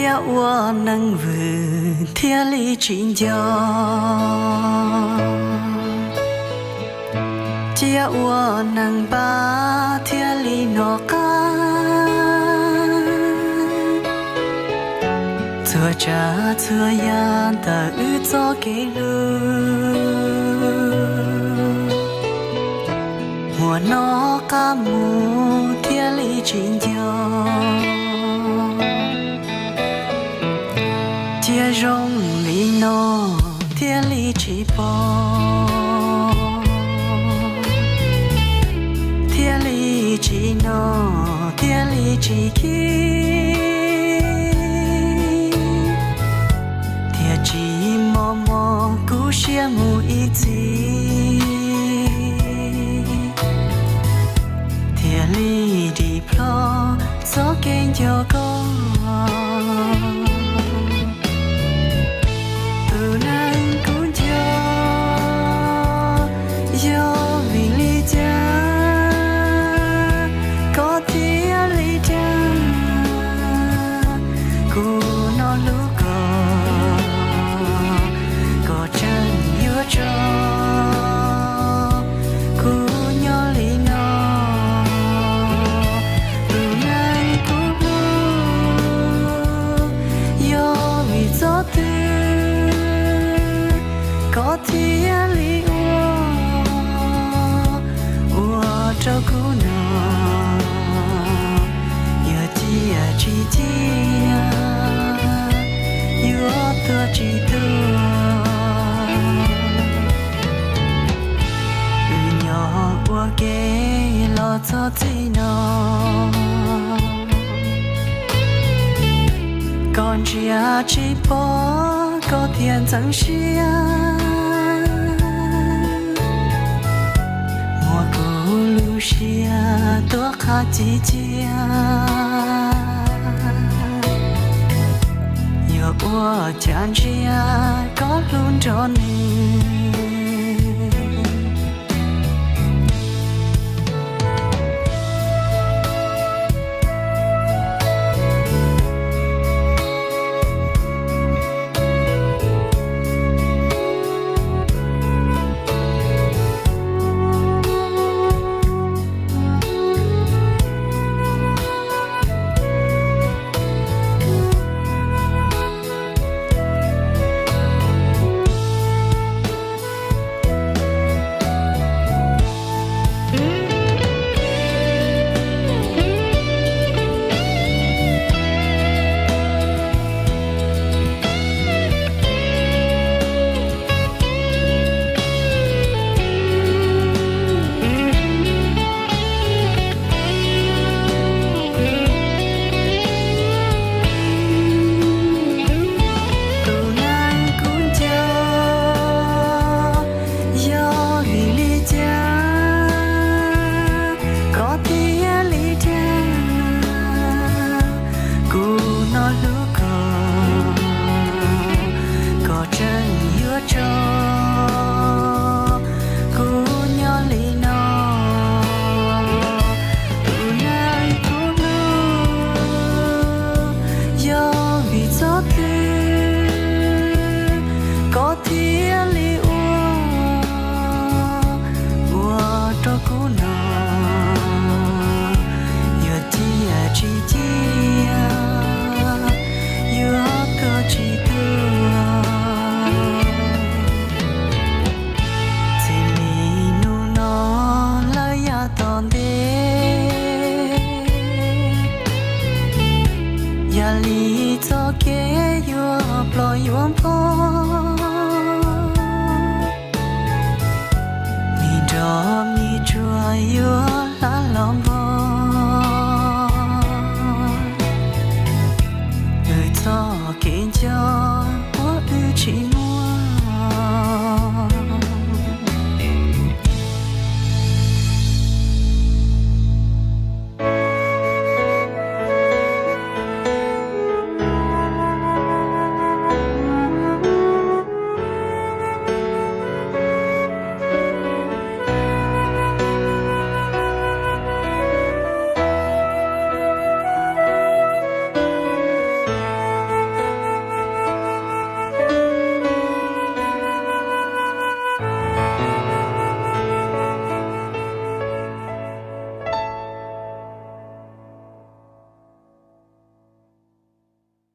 Cia ua neeg vwm thiaj li tsis nco, cia ua neeg npab thiaj li hnov qab. Txhua tsav txhua yam ntawm wb txoj kev hlub, muaj hnov qab mus thiaj li tsis nco, cia zoo li no thiaj li tsis pom, thiaj li tsis hnov, thiaj li tsis khib, thiaj tsis mos mos kub siab mus ib txhis, thiaj li dim plho txoj kev nco koj. Tus neeg kuv nco, yog vim li cas koj thiaj li dag? Kuv no hlub koj, koj tseem yuav tso kuv nyob li no. Tus neeg kuv hlub, yog vim txoj twg koj thiaj li ua, ua rau kuv no yuav ciaj tsis ciaj, yuav tuag tsis tuag. Wb nyob ua ke los txog txij no, koj ntsia tsis pom koj thiaj ntxeev siab, muab kuv lub siab tuaj qhab ci cia, yuav ua cas ntsia koj hlub nrog nws. Tus neeg kuv nco, yog vim li cas koj thiaj li dag? Kuv no hlub koj, koj tseem yuav tso kuv nyob li no. Tus neeg kuv hlub, yog vim txoj twg koj thiaj li ua, ua rau kuv no yuav ciaj tsis ciaj, yuav tuag tsis tuag. Txij li hnub no lawm yav tom ntej, yam li txoj kev yuav ploj yuav npog, me nrog me tsuag yuav